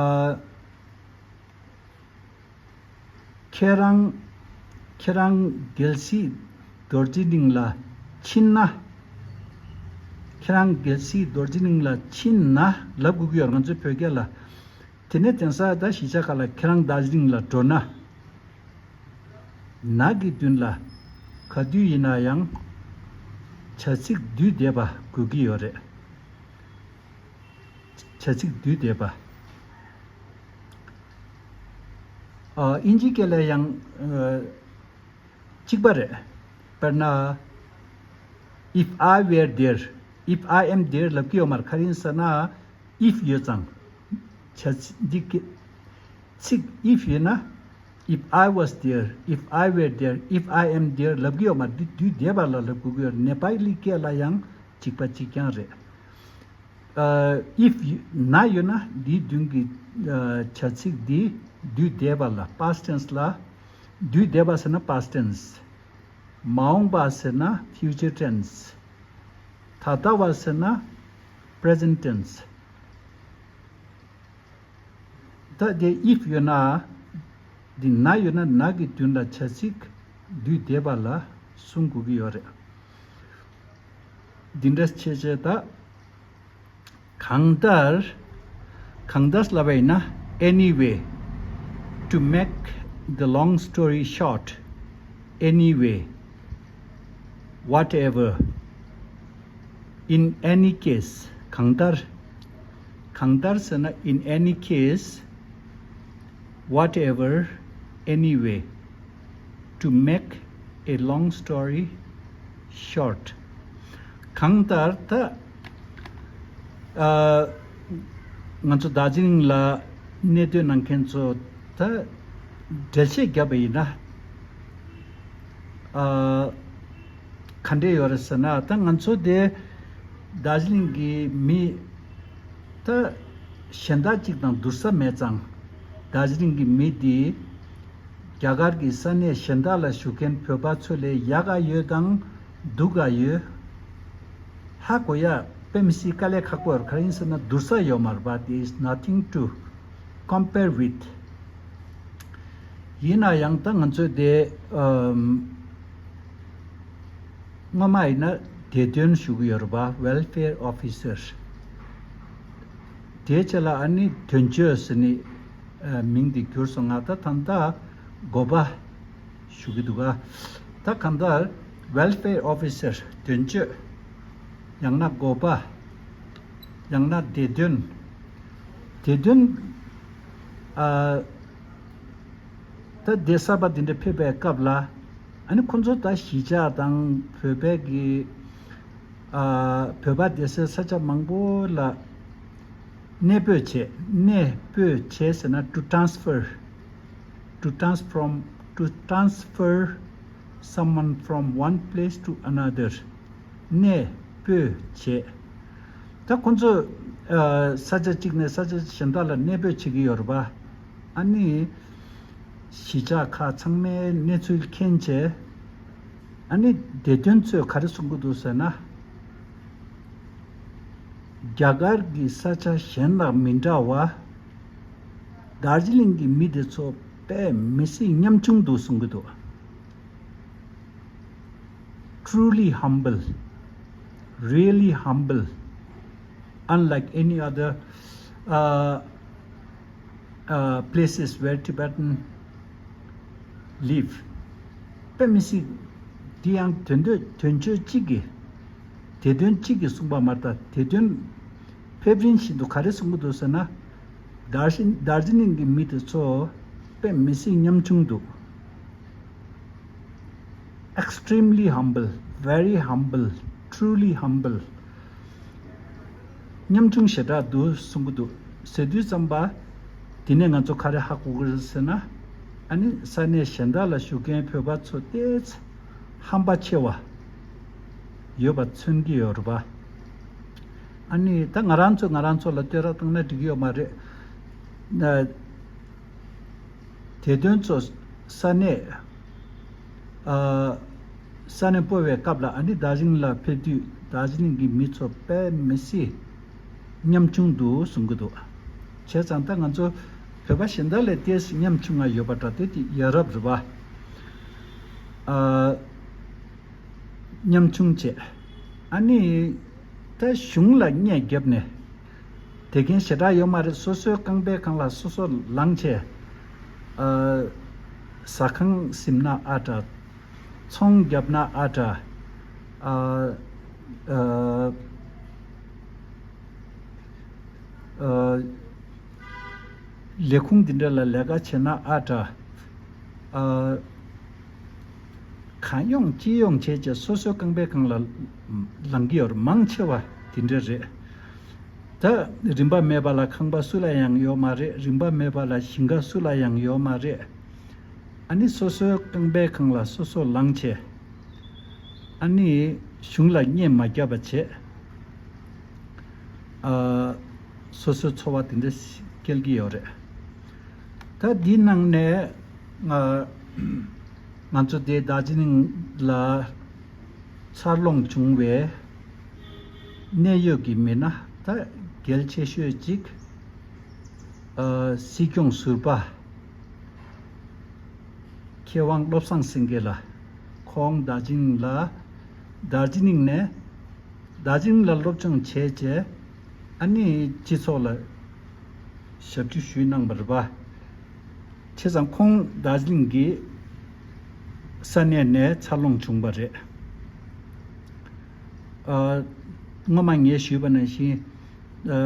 ཁྱེད་རང་། ཁྱེད་རང་གལ་སྲིད་རྡོ་རྗེ་གླིང་ལ་ཕྱིན་ན། ཁྱེད་རང་གལ་སྲིད་རྡོ་རྗེ་གླིང་ལ་ཕྱིན་ན་ལབ་དགོས་ཀྱི་ཡོད་རེད། ང་ཚོའི་བོད་སྐད་ལ། དེ་ནས་དེང་སང་ད་གཞིས་ཆགས་ཁག་ལ་ཁྱེད་རང་རྡོ་རྗེ་གླིང་ལ་འགྲོ་ན། ན་གི་མདུན་ལ་ག་དུས་ཡིན་ན་ཡང་བྱ་ཚིག་བསྡུས་བསྡད་པ་དགོས་ཀྱི་ཡོད་རེད། བྱ་ཚིག་བསྡུས་བསྡད་པ། ཨ། དབྱིན་ཇིའི་སྐད་ལ་ཡང་ཨ་གཅིག་པ་རེད། དཔེར་ན། If I were there, if I am there ལབ་ཀྱི་ཡོད་མ་རེད། ག་རེ་ཡིན་ཟེར་ན། If ཡོད་ཙང་། བྱ་ཚིག་འདི་སྐད། ཚིག་if ཡོད་ན། If I was there, if I were there, if I am there ལབ་ཀྱི་ཡོད་མ་རེད། འདི་བསྡུས་བསྡད་པ་ལ་ལབ་དགོས་ཀྱི་ཡོད་རེད། ནེ་པ་ལི་སྐད་ལ་ཡང་གཅིག་པ་གཅིག་རྐྱང་རེད། ཨ། if ན་ཡོད་ན་འདིའི་མདུན་གྱི་ཨ་བྱ་ཚིག་འདི་བསྡུས་བསྡད་པ་ལ། past tense ལ། བསྡུས་བསྡད་པ་ཟེར་ན་past tense། མ་འོངས་པ་ཟེར་ན་future tense། ད་ལྟ་བ་ཟེར་ན་present tense། ད་དེ་if ཡོད་ན། འདི་ན་ཡོད་ན་ན་གི་མདུན་ལ་བྱ་ཚིག་བསྡུས་བསྡད་པ་ལ་གསུང་དགོས་ཀྱི་ཡོད་རེད། འདི་འདྲ་བྱས་བྱས་ད། གང་ལྟར། གང་ལྟར་ལབ་པ་ཡིན་ན། anyway, to make the long story short, anyway, whatever, in any case, གང་ལྟར། གང་ལྟར་ཟེར་ན། in any case, whatever, anyway, to make a long story short. གང་ལྟར་ད། ཨ། ང་ཚོ་རྡོ་རྗེ་གླིང་ལ་གནས་སྡོད་གནང་མཁན་ཚོ་ད་འགྲེལ་བཤད་བརྒྱབ་པ་ཡིན་ན། ཨ། ག་འདྲས་ཡོད་རེད་ཟེར་ན། ད་ང་ཚོ་དེ་རྡོ་རྗེ་གླིང་གི་མི་ད་གཞན་དག་ཅིག་དང་བསྡུར་ས་མེད་ཙང་། རྡོ་རྗེ་གླིང་གི་མི་དེ་རྒྱ་གར་གྱི་ས་གནས་གཞན་དག་ལ་བཞུགས་མཁན་བོད་པ་ཚོ་ལས་ཡག་ག་ཡོད་དང་སྡུག་ག་ཡོད། ཧ་གོ་ཡ་དཔེ་མི་སྲིད་དཀའ་ལས་ཁག་པོ་ཡོད། ག་རེ་ཡིན་ཟེར་ན་བསྡུར་ས་ཡོད་མ་རེད་པ། There is nothing to compare with. ཡིན་ན་ཡང་ད་ང་ཚོས་དེ་ཨམ། སྔོན་མ་ཡིན་ན་སྡེ་དོན་ཞུ་གི་ཡོད་རེད་པ། Welfare Officer. དེའི་རྗེས་ལ་ཨ་ནི་དོན་གཅོད་ཟེར་ནི་ཨ་མིང་དེ་བསྒྱུར་སོང་། ང་ད་ད་ལྟ་འགོ་པ་ཞུ་གི་འདུག་ག་ད་གང་ལྟར་Welfare Officer དོན་གཅོད། ཡང་ན་འགོ་པ། ཡང་ན་སྡེ་དོན། སྡེ་དོན། ཨ། ད་སྡེ་གསར་པ་འདི་འདྲ་ཕེབས་པའི་སྐབས་ལ། ཨ་ནི་ཁོང་ཚོ་ད་གཞིས་ཆགས་དང་བོད་པའི་གི། ཨ། བོད་པ་སྡོད་སའི་ས་ཆ་མང་པོ་ལ་གནས་སྤོས་བྱས། གནས་སྤོས་བྱས་ཟེར་ན་to transfer. To transform, to transfer someone from one place to another. གནས་སྤོས་བྱས། ད་ཁོང་ཚོ་ཨ་ས་ཆ་གཅིག་ནས་ས་ཆ་གཞན་དག་ལ་གནས་སྤོས་བྱེད་ཀྱི་ཡོད་རེད་པ། ཨ་ནི་གཞིས་ཆགས་ཁག་ཚང་མའི་གནས་ཚུལ་མཁྱེན་བྱས། ཨ་ནི་སྡེ་དོན་ཚོས་ག་རེ་གསུང་གི་འདུག་ཟེར་ན། རྒྱ་གར་གྱི་ས་ཆ་གཞན་དང་མི་འདྲ་བ། རྡོ་རྗེ་གླིང་གི་མི་དེ་ཚོ་དཔེ་མི་སྲིད་ཉམ་ཆུང་འདུག་གསུང་གི་འདུག Truly humble, really humble, unlike any other uh, uh, places where Tibetan live. དཔེ་མི་སྲིད། འདི་ཡང་དོན་དོན་དོན་གཅོད་གཅིག་གིས། སྡེ་དོན་གཅིག་གིས་གསུངས་པ་མ་རེད། ད་སྡེ་དོན་ཕེབས་རིམ་བཞིན་དུ་ག་རེ་གསུང་གི་འདུག་ཟེར་ན། རྡོ་རྗེ་རྡོ་རྗེ་གླིང་གི་མི་དེ་ཚོ་དཔེ་མི་སྲིད་ཉམ་ཆུང་འདུག Extremely humble, very humble, truly humble. ཉམ་ཆུང་ཞེ་དྲག་འདུག་གསུང་གི་འདུག་ཟེར་དུས་ཙམ་པ། དེ་ནས་ང་ཚོ་ག་རེ་ཧ་གོ་གི་རེད་ཟེར་ན། ཨ་ནི་ས་གནས་གཞན་དག་ལ་བཞུགས་མཁན་བོད་པ་ཚོ་ཏོག་ཙམ་ཧམ་པ་ཆེ་བ་ཡོད་པ་མཚོན་གྱི་ཡོད་རེད་པ། ཨ་ནི་ད་ང་རང་ཚོས་ང་རང་ཚོ་ལ་བསྟོད་ར་བཏང་ན་འགྲིག་གི་ཡོད་མ་རེད། ན། དེ་དོན་ཚོ་ས་གནས། ཨ། ས་གནས་སྤོ་བའི་སྐབས་ལ་ཨ་ནི་རྡོ་རྗེ་གླིང་ལ་ཕེབས་དུས་རྡོ་རྗེ་གླིང་གི་མི་ཚོ་དཔེ་མི་སྲིད་ཉམ་ཆུང་འདུག་གསུང་གི་འདུག་བྱས་ཙང་ད་ང་ཚོ་བོད་པ་གཞན་དག་ལས་ཏོག་ཙམ་ཉམ་ཆུང་ང་ཡོད་པ་འདྲ། དེ་དེ་ཡ་རབས་རེད་པ། ཨ། ཉམ་ཆུང་བྱས། ཨ་ནི་ད་གཞུང་ལ་བརྙས་བརྒྱབ་ནས་དེ་མཁན་ཞེ་དྲག་ཡོད་མ་རེད། སོ་སོའི་རྐང་པའི་སྒང་ལ་སོ་སོ་ལངས་བྱས། ཨ། ཟ་ཁང་ཟིན་ན་ཨ་འདྲ། ཚོང་བརྒྱབ་ན་ཨ་འདྲ། ཨ། ཨ། ཨ། ལས་ཁུངས་འདི་འདྲ་ལ་ལས་ཀ་བྱེད་ན་ཨ་འདྲ། ཨ། གང་ཡོང་ཅི་ཡོང་བྱས་བྱས་སོ་སོའི་རྐང་པའི་སྒང་ལ་ལངས་ཀྱི་ཡོད་རེད། མང་ཆེ་བ་དེ་འདྲ་རེད། ད་རིན་པ་མེད་པ་ལ་ཁང་པ་སུ་ལ་ཡང་ཡོད་མ་རེད། རིན་པ་མེད་པ་ལ་ཞིང་ཁ་སུ་ལ་ཡང་ཡོད་མ་རེད། ཨ་ནི་སོ་སོའི་རྐང་པའི་སྒང་ལ་སོ་སོ་ལངས་བྱས། ཨ་ནི་གཞུང་ལ་བརྙས་མ་བརྒྱབ་པ་བྱས། ཨ། སོ་སོའི་འཚོ་བ་དེ་འདྲ་སྐྱེལ་གྱི་ཡོད་རེད། ད་འདི་ནང་ནས་ང་ང་ཚོ་དེ་རྡོ་རྗེ་གླིང་ལ་འཚར་ལོངས་བྱུང་བའི་གནད་ཡོད་ཀྱི་མི་སྣ་ད་གལ་ཆེ་ཤོས་གཅིག་ཨ། སྲིད་སྐྱོང་ཟུར་པ་མཁས་དབང་བློ་བཟང་སེང་གེ་ལགས། ཁོང་རྡོ་རྗེ་གླིང་ལ་རྡོ་རྗེ་གླིང་ནས་རྡོ་རྗེ་གླིང་ལ་སློབ་སྦྱོང་བྱས་རྗེས་ཨ་ནི་སྤྱི་ཚོགས་ལ་ཞབས་ཕྱི་ཞུས་གནང་བ་རེད་པ། བྱས་ཙང་ཁོང་རྡོ་རྗེ་གླིང་གི་ས་གནས་ནས་འཚར་ལོངས་བྱུང་བ་རེད། ཨ། སྔོན་མ་ངས་ཞུས་པ་ནང་བཞིན། ཨ།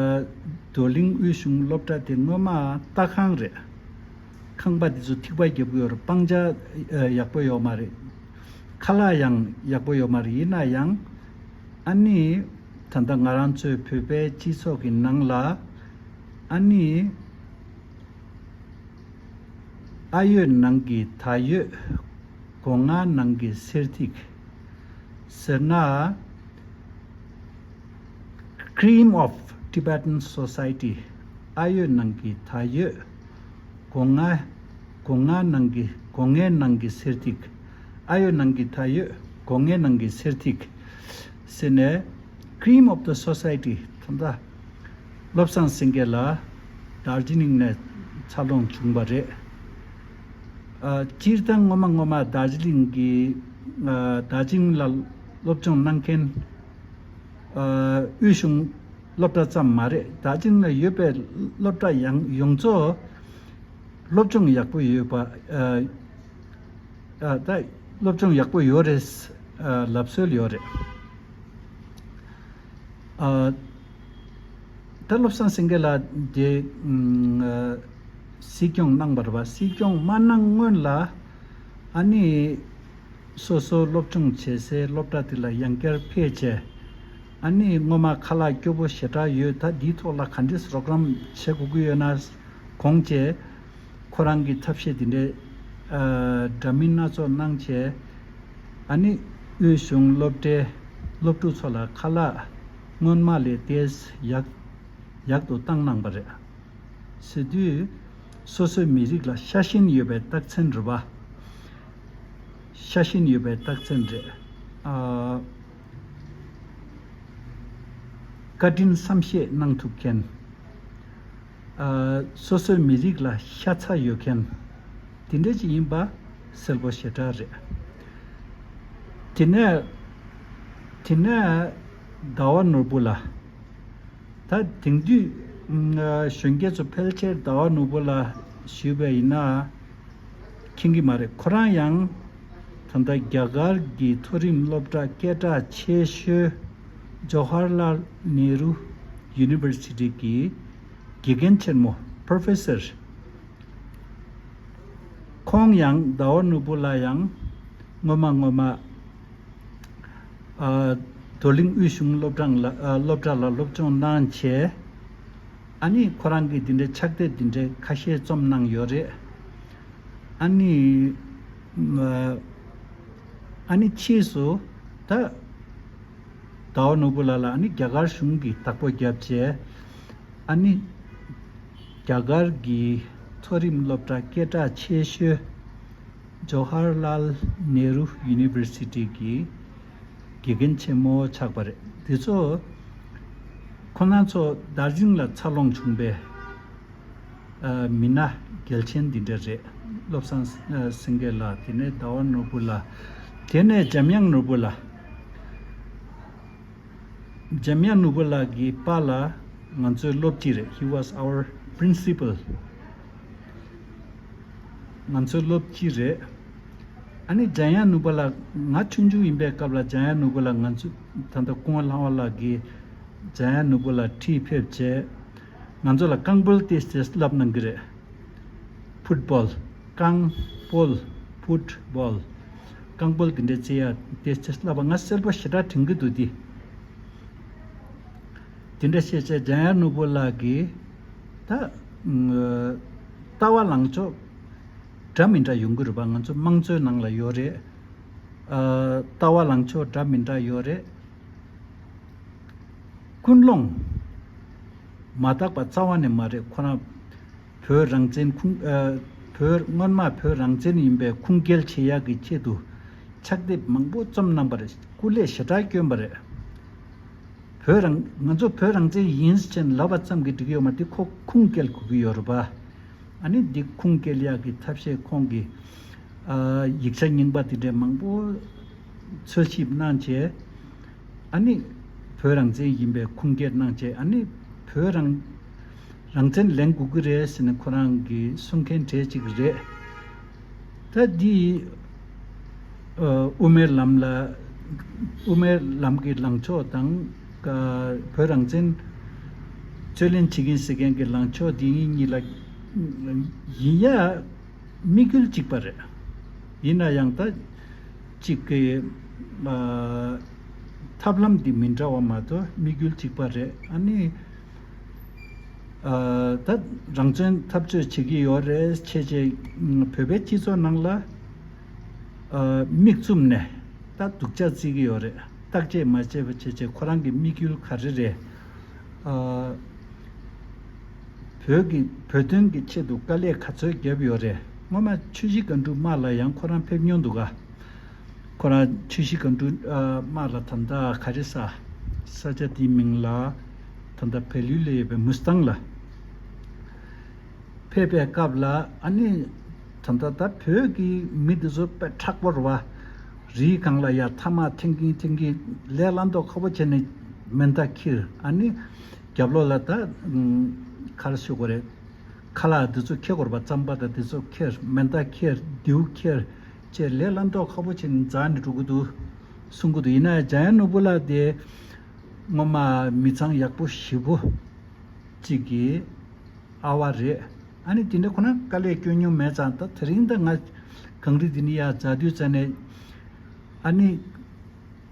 རྡོར་གླིང་དབུས་གཞུང་སློབ་གྲྭ་དེ་སྔོན་མ་ལྟ་ཁང་རེད། ཁང་པ་འདི་ཚོ་ཐིགས་པ་བརྒྱབ་ཀྱི་ཡོད་རེད། སྤང་ཆ་ཨ་ཡག་པོ་ཡོད་མ་རེད། ཁ་ལག་ཡང་ཡག་པོ་ཡོད་མ་རེད། ཡིན་ན་ཡང་ཨ་ནི་ད་ལྟ་ང་རང་ཚོའི་བོད་པའི་སྤྱི་ཚོགས་ཀྱི་ནང་ལ་ཨ་ནི་ཨ་ཡོད་ནང་གི་ད་ཡོད། སྒོ་ང་ནང་གི་སེར་ཐིག་ཟེར་ན། Cream of Tibetan Society། ཨ་ཡོད་ནང་གི་ད་ཡོད། སྒོ་ང་སྒོ་ང་ནང་གི་སྒོ་ངའི་ནང་གི་གསེར་ཐིག་ཨ་ཡོད་ནང་གི་ད་ཡོད། སྒོ་ངའི་ནང་གི་གསེར་ཐིག་ཟེར་ནས། Cream of the Society། ད་ལྟ་བློ་བཟང་སེང་གེ་ལགས་དར་ཇི་ལིང་ནས་འཚར་ལོངས་བྱུང་བ་རེད། ཨ། སྤྱིར་བཏང་སྔོན་མ་སྔོན་མ་དར་ཇི་ལིང་གི། ཨ། དར་ཇི་ལིང་ལ་སློབ་སྦྱོང་གནང་མཁན། ཨ། དབུས་གཞུང་སློབ་གྲྭ་ཙམ་མ་རེད། དར་ཇི་ལིང་ལ་ཡོད་པའི་སློབ་གྲྭ་ཡང་ཡོངས་རྫོགས་སློབ་སྦྱོང་ཡག་པོ་ཡོད་པ། ཨ། ཨ། ད་སློབ་སྦྱོང་ཡག་པོ་ཡོད་རེད། ཨ། ལབ་སྲོལ་ཡོད་རེད། ཨ། ད་བློ་བཟང་སེང་གེ་ལགས་དེ། ཨ། སྲིད་སྐྱོང་གནང་བ་རེད་པ། སྲིད་སྐྱོང་མ་གནང་སྔོན་ལ། ཨ་ནི། སོ་སོ་སློབ་སྦྱོང་བྱེད་སའི་སློབ་གྲྭ་དེ་ལ་ཡང་བསྐྱར་ཕེབས་བྱས། ཨ་ནི་སྔོན་མ་ཁ་ལག་སྐྱོ་པོ་ཞེ་དྲག་ཡོད། ད་འདིའི་ཐོག་ལ་ག་འདྲས་རོགས་རམ་བྱེད་དགོས་ཀྱི་ཡོད་ན་དགོངས་བྱས། ཁོ་རང་གིས་ཐབས་ཤེས་དེ་འདྲའི། ཨ། འདྲ་མིན་སྣ་ཚོགས་གནང་བྱས། ཨ་ནི་དབུས་གཞུང་སློབ་གྲྭའི་སློབ་ཕྲུག་ཚོ་ལ་ཁ་ལག་སྔོན་མ་ལས་ཏོག་ཙམ་ཡག་ཡག་ཏུ་བཏང་གནང་བ་རེད། ཟེར་དུས། སོ་སོའི་མི་རིགས་ལ་ཤ་ཞེན་ཡོད་པའི་རྟགས་མཚན་རེད་པ། ཤ་ཞེན་ཡོད་པའི་རྟགས་མཚན་རེད། ཨ། བཀའ་དྲིན་བསམ་ཤེས་གནང་ཐུབ་མཁན། ཨ། སོ་སོའི་མི་རིགས་ལ་ཤ་ཚ་ཡོད་མཁན། དེ་འདྲ་ཅིག་ཡིན་པ་གསལ་པོ་ཞེ་དྲག་རེད། དེ་ནས། དེ་ནས་ཟླ་བ་ནོར་བུ་ལགས། ད་དེང་དུས། ཨ། གཞོན་སྐྱེས་ཚོ་ཕལ་ཆེར་ཟླ་བ་ནོར་བུ་ལགས་ཞུས་པ་ཡིན་ན་མཁྱེན་གྱི་མ་རེད། ཁོ་རང་ཡང་ད་ལྟ་རྒྱ་གར་གྱི་མཐོ་རིམ་སློབ་གྲྭ་སྐད་གྲགས་ཆེ་ཤོས་ཇོ་ཧར་ལཱལ་ནེ་རུ་ཡུ་ནི་ཝར་སི་ཊི་གི་དགེ་རྒན་ཆེན་མོ། པྲོ་ཕེ་སར། ཁོང་ཡང་ཟླ་བ་ནོར་བུ་ལགས་ཡང་སྔོན་མ་སྔོན་མ། ཨ། རྡོར་གླིང་དབུས་གཞུང་སློབ་གྲྭ་ལ། ཨ། སློབ་གྲྭ་ལ་སློབ་སྦྱོང་གནང་བྱས། ཨ་ནི་ཁོ་རང་གིས་འདི་འདྲའི་ཕྱག་དེབ་འདི་འདྲའི་ཁ་ཤས་རྩོམ་གནང་ཡོད་རེད། ཨ་ནི། ཨ། ཨ་ནི་ཕྱིས་སུ་ད་ཟླ་བ་ནོར་བུ་ལགས་ལ་ཨ་ནི་རྒྱ་གར་གཞུང་གིས་བདག་པོ་བརྒྱབ་བྱས། ཨ་ནི་རྒྱ་གར་གྱི་མཐོ་རིམ་སློབ་གྲྭ་སྐད་གྲགས་ཆེ་ཤོས་ཇོ་ཧར་ལཱལ་ནེ་རུ་ཡུ་ནི་ཝར་སི་ཊི་གི་དགེ་རྒན་ཆེན་མོ་ཆགས་པ་རེད། འདི་ཚོ་ཁོང་རྣམ་ཚོ་དར་ཇི་ལིང་ལ་འཚར་ལོངས་བྱུང་པའི། ཨ། མི་སྣ་གལ་ཆེན་འདི་འདྲ་རེད། བློ་བཟང་སེང་གེ་ལགས། དེ་ནས་ཟླ་བ་ནོར་བུ་ལགས། དེ་ནས་འཇམ་དབྱངས་ནོར་བུ་ལགས། འཇམ་དབྱངས་ནོར་བུ་ལགས་ཀྱི་པཱ་ལགས་ང་ཚོའི་སློབ་སྤྱི་རེད། He was our principal. ང་ཚོའི་སློབ་སྤྱི་རེད། ཨ་ནི་འཇམ་དབྱངས་ནོར་བུ་ལགས། ང་ཆུང་ཆུང་ཡིན་པའི་སྐབས་ལ་འཇམ་དབྱངས་ནོར་བུ་ལགས་ང་ཚོ་ད་ལྟ་སྐུ་ངོ་ལྷ་དབང་ལགས་ཀྱིས་འཇམ་དབྱངས་ནོར་བུ་ལགས་ཁྲིད་ཕེབས་བྱས། ང་ཚོ་ལ་རྐང་སྤོལ་ཏོག་ཙམ་བསླབ་གནང་གི་རེད། ཕུཊ་བོལ། རྐང་སྤོལ། ཕུཊ་བོལ། རྐང་སྤོལ་འདི་འདྲ་རྩེ་ཡག་ཏོག་ཙམ་བསླབ་པ་ང་གསལ་པོ་ཞེ་དྲག་དྲན་གྱི་འདུག་སྟེ། དེ་འདྲ་བཤད་བྱས་འཇམ་དབྱངས་ནོར་བུ་ལགས་ཀྱིས་ད། ཨ། ལྟ་བ་ལངས་ཕྱོགས་འདྲ་མི་འདྲ་ཡོང་གི་རེད་པ། ང་ཚོ་དམངས་གཙོའི་ནང་ལ་ཡོད་རེད། ཨ། ལྟ་བ་ལངས་ཕྱོགས་འདྲ་མི་འདྲ་ཡོད་རེད། ཀུན་སློང་མ་དག་པ་རྩ་བ་ནས་མ་རེད། ཁོ་རང་བོད་རང་བཙན་ཁུངས། ཨ། བོད་སྔོན་མ་བོད་རང་བཙན་ཡིན་པའི་ཁུངས་སྐྱེལ་བྱེད་ཡག་གི་ཆེད་དུ་ཕྱག་དེབ་མང་པོ་རྩོམ་གནང་བར་སྐུ་ལས་ཞེ་དྲག་བསྐྱོན་པ་རེད། བོད་རང་། ང་ཚོ་བོད་རང་བཙན་ཡིན་ཟེར་ནས་ལབ་པ་ཙམ་གྱིས་འགྲིག་གི་ཡོད་མ་རེད། དེ་ཁོ་ཁུངས་སྐྱེལ་དགོས་ཀྱི་ཡོད་རེད་པ། ཨ་ནི་འདི་ཁུངས་སྐྱེལ་ཡག་གི་ཐབས་ཤེས་ཁོང་གིས། ཨ། ཡིག་ཆ་རྙིང་པ་དེ་འདྲའི་མང་པོ་འཚོལ་ཞིབ་གནང་བྱས། ཨ་ནི་བོད་རང་བཙན་ཡིན་པའི་ཁུངས་སྐྱེལ་གནང་བྱས། ཨ་ནི་བོད་རང་། རང་བཙན་ལེན་དགོས་ཀྱི་རེད་ཟེར་ནས་ཁོ་རང་གིས་གསུང་མཁན་གྲས་གཅིག་རེད། ད་འདི། ཨ། དབུ་མའི་ལམ་ལ། དབུ་མའི་ལམ་གྱི་ལངས་ཕྱོགས་དང་། ཨ། བོད་རང་བཙན་རྩོད་ལེན་བྱེད་ཀྱིན་ཟེར་མཁན་གྱི་ལངས་ཕྱོགས་འདི་གཉིས་ལ་ཡིན་ཡ། དམིགས་ཡུལ་གཅིག་པ་རེད། ཡིན་ན་ཡང་ད་གཅིག་གི། ཨ། ཐབས་ལམ་འདི་མི་འདྲ་བ་མ་གཏོགས་དམིགས་ཡུལ་གཅིག་པ་རེད། ཨ་ནི། ཨ། ད་རང་བཙན་འཐབ་རྩོད་བྱེད་ཀྱི་ཡོད་རེད་བྱས་བྱས། བོད་པའི་སྤྱི་ཚོགས་ནང་ལ། ཨ། མིག་བཙུམ་ནས། ད་སྡུག་ཅག་བརྩི་གི་ཡོད་རེད། བརྟག་དཔྱད་མ་བྱས་པ་བྱས་བྱས་ཁོ་རང་གི་དམིགས་ཡུལ་ག་རེ་རེད། ཨ། བོད་ཀྱི་བོད་དོན་གྱི་ཆེད་དུ་དཀའ་ལས་ག་ཚོད་བརྒྱབ་ཡོད་རེད། སྔོན་མ་ཆུ་བཞི་སྒང་དྲུག་དམག་ལ་ཡང་ཁོ་རང་ཕེབས་མྱོང་འདུག་ག་ཁོ་རང་ཆུ་བཞི་སྒང་དྲུག་ཨ། དམག་ལ་ད་ལྟ་ག་རེ་ས་ས་ཆ་དེའི་མིང་ལ་ད་ལྟ་བལ་ཡུལ་ལ་ཡོད་པའི་མུ་སི་ཐང་ལ་ཕེབས་པའི་སྐབས་ལ། ཨ་ནི་ད་ལྟ་ད་བོད་ཀྱི་མི་འདི་ཚོ་དཔེ་མཁྲེགས་པོ་རེད་བ། རིའི་སྒང་ལ་ཡ་ཐ་མག་འཐེན་གིན་འཐེན་གིན་ལས་སླ་མདོག་ཁ་པོ་བྱས་ནས་མེ་མདའ་འཁྱེར། ཨ་ནི་རྒྱབ་ལོགས་ལ་ད་ག་རེ་ཞུ་དགོས་རེད། ཁ་ལག་འདི་ཚོ་འཁྱེར་དགོས་རེད་པ། རྩམ་པ་དང་འདི་ཚོ་འཁྱེར། མེ་མདའ་འཁྱེར། མདེའུ་འཁྱེར་བྱས་ལས་སླ་མདོག་ཁ་པོ་བྱས་ནས་འཛེགས་ནས་འགྲོ་གི་འདུག་གསུང་གི་འདུག་ཡིན་ན་འཇམ་དབྱངས་ནོར་བུ་ལགས་དེ་སྔོན་མ་མི་ཚང་ཡག་པོ་ཞེ་པོ་ཅིག་གི་ཨ་བ་རེད། ཨ་ནི་དེ་འདྲ་ཁོ་ན་དཀའ་ལས་སྐྱོན་མྱོང་མེད་ཙང་། ད་དེ་རིང་ད་ང་གངས་རི་འདི་ནས་ཡར་འཛེགས་དུས་ཙ་ནས། ཨ་ནི་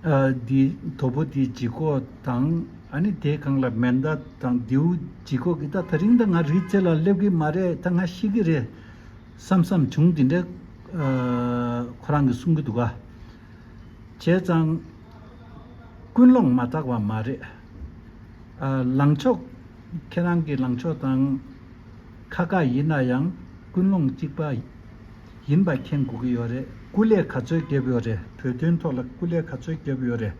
ཨ། འདི་དོ་པོ་འདི་ལྗིད་ཁོག་དང་། ཨ་ནི་དེའི་སྒང་ལ་མེ་མདའ་དང་མདེའུ་ལྗིད་ཁོག་གི། ད་དེ་རིང་ད་ང་རི་རྩེ་ལ་སླེབས་ཀྱི་མ་རེད། ད་ང་ཤི་གི་རེད་བསམ་བསམ་བྱུང་། དེ་འདྲ་ཨ། ཁོ་རང་གིས་གསུང་གི་འདུག་ག་བྱས་ཙང་ཀུན་སློང་མ་དག་པ་མ་རེད། ཨ། ལངས་ཕྱོགས། ཁྱེད་རང་གི་ལངས་ཕྱོགས་དང་ཁ་ཁ་ཡིན་ན་ཡང་ཀུན་སློང་གཅིག་པ་ཡིན་པ་མཁྱེན་དགོས་ཀྱི་ཡོད་རེད། སྐུ་ལས་ག་ཚོད་བརྒྱབ་ཡོད་རེད། བོད་དོན་ཐོག་ལ་སྐུ་ལས་ག་ཚོད་བརྒྱབ་ཡོད་རེད།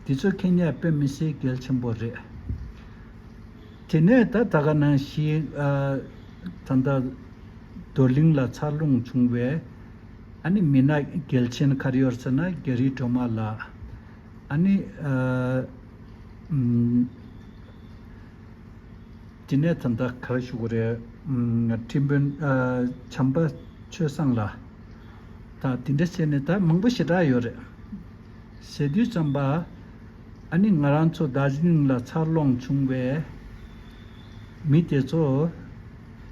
དེ་ཚོ་མཁྱེན་ཡ་དཔེ་མི་སྲིད་གལ་ཆེན་པོ་རེད། དེ་ནས་ད་ད་ག་ནང་བཞིན་ཨ། ད་ལྟ་རྡོར་གླིང་ལ་འཚར་ལོངས་བྱུང་བའི་ཨ་ནི་མི་སྣ་གལ་ཆེན་ག་རེ་ཡོད་ཟེར་ན། རྒྱ་རི་སྒྲོལ་མ་ལགས། ཨ་ནི་ཨ། ཨུམ། དེ་ནས་ད་ལྟ་ག་རེ་ཞུ་དགོས་རེད། ཨུམ། ཁྲིམས་དཔོན་ཨ། བྱམས་པ་ཆོས་བཟང་ལགས། ད་དེ་འདྲ་བྱས་ནས་ད་མང་པོ་ཞེ་དྲག་ཡོད་རེད། ཟེར་དུས་ཙམ་པ། ཨ་ནི་ང་རང་ཚོ་རྡོ་རྗེ་གླིང་ལ་འཚར་ལོངས་བྱུང་བའི་མི་དེ་ཚོ་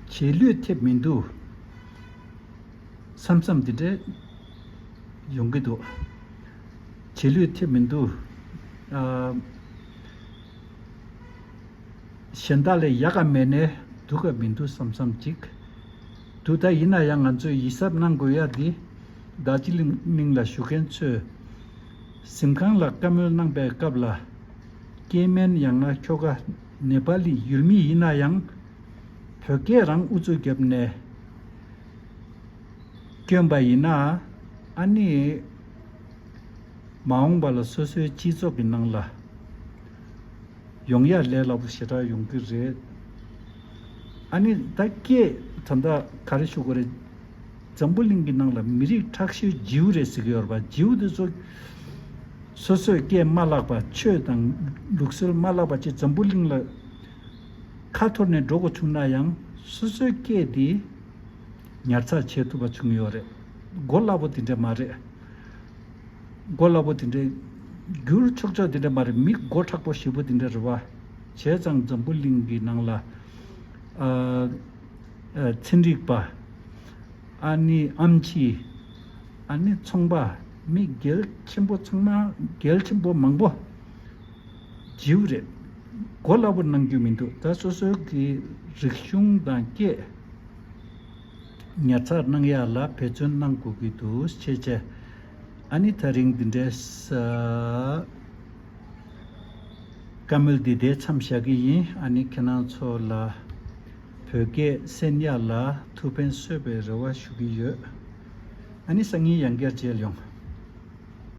རྗེས་ལུས་ཐེབས་མི་འདུག་བསམ་བསམ་དེ་འདྲ་ཡོང་གི་འདུག་རྗེས་ལུས་ཐེབས་མི་འདུག་ཨ། གཞན་དག་ལས་ཡག་ག་མེད་ནས་སྡུག་ག་མི་འདུག་བསམ་བསམ་ཅིག་འདུག་ད་ཡིན་ན་ཡང་ང་ཚོས་ཡིད་གཟབ་གནང་དགོས་ཡ་འདི། རྡོ་རྗེ་གླིང་ལ་བཞུགས་མཁན་ཚོས་གཟིམ་ཁང་ལ་བཀའ་མོལ་གནང་པའི་སྐབས་ལ། སྐྱེ་དམན་ཡང་ན་ཁྱོ་ག་ནེ་པ་ལི་ཡུལ་མི་ཡིན་ན་ཡང་། བོད་སྐད་རང་ཨུ་ཚུགས་བརྒྱབ་ནས་བསྐྱོན་པ་ཡིན་ན། ཨ་ནི་མ་འོངས་པ་ལ་སོ་སོའི་སྤྱི་ཚོགས་ཀྱི་ནང་ལ་ཡོང་ཡ་ལས་སླ་པོ་ཞེ་དྲག་ཡོང་གི་རེད། ཨ་ནི་ད་སྐད་ད་ལྟ་ག་རེ་ཞུ་དགོས་རེད། འཛམ་བུ་གླིང་གི་ནང་ལ་མི་རིགས་ཁྲག་ཤེད་ལྗིའུ་རེད་ཟེར་གྱི་ཡོད་རེད་པ། ལྗིའུ་དེ་ཚོ་སོ་སོའི་སྐད་མ་བརླག་པ། ཆོས་དང་ལུགས་སྲོལ་མ་བརླག་པ་བྱས་འཛམ་བུ་གླིང་ལ་ཁ་འཐོར་ནས་འགྲོ་དགོས་བྱུང་ན་ཡང་། སོ་སོའི་སྐད་དེ་ཉར་ཚགས་བྱེད་ཐུབ་པ་བྱུང་ཡོད་རེད། གོ་སླ་པོ་དེ་འདྲ་མ་རེད། གོ་སླ་པོ་དེ་འདྲ། འགྱུར་ཆོག་ཆོག་དེ་འདྲ་མ་རེད། མི་མགོ་མཁྲེགས་པོ་ཞེ་པོ་དེ་འདྲ་རེད་བ། བྱས་ཙང་འཛམ་བུ་གླིང་གི་ནང་ལ་ཨ། ཨ། ཚན་རིག་པ། ཨ་ནི་ཨེམ་ཆི། ཨ་ནི་ཚོང་པ། མི་གལ་ཆེན་པོ་ཚང་མ། གལ་ཆེན་པོ་མང་པོ་ལྗིའུ་རེད། གོ་སླ་པོ་གནང་རྒྱུ་མི་འདུག་ད་སོ་སོའི་གི་རིག་གཞུང་དང་སྐད་ཉར་ཚགས་གནང་ཡ་ལ་འབད་བརྩོན་གནང་དགོས་ཀྱི་འདུག་ཅེས་བྱས། ཨ་ནི་ད་རིང་འདི་འདྲའི་ས་བཀའ་མོལ་འདི་འདིར་མཚམས་བཞག་གི་ཡིན། ཨ་ནི་ཁྱེད་རང་ཚོ་ལ་བོད་སྐད་གསན་ཡ་ལ་ཐུགས་ཕན་གསོས་པའི་རེ་བ་ཞུ་གི་ཡོད། ཨ་ནི་སང་ཉིན་ཡང་བསྐྱར་མཇལ་ཡོང་།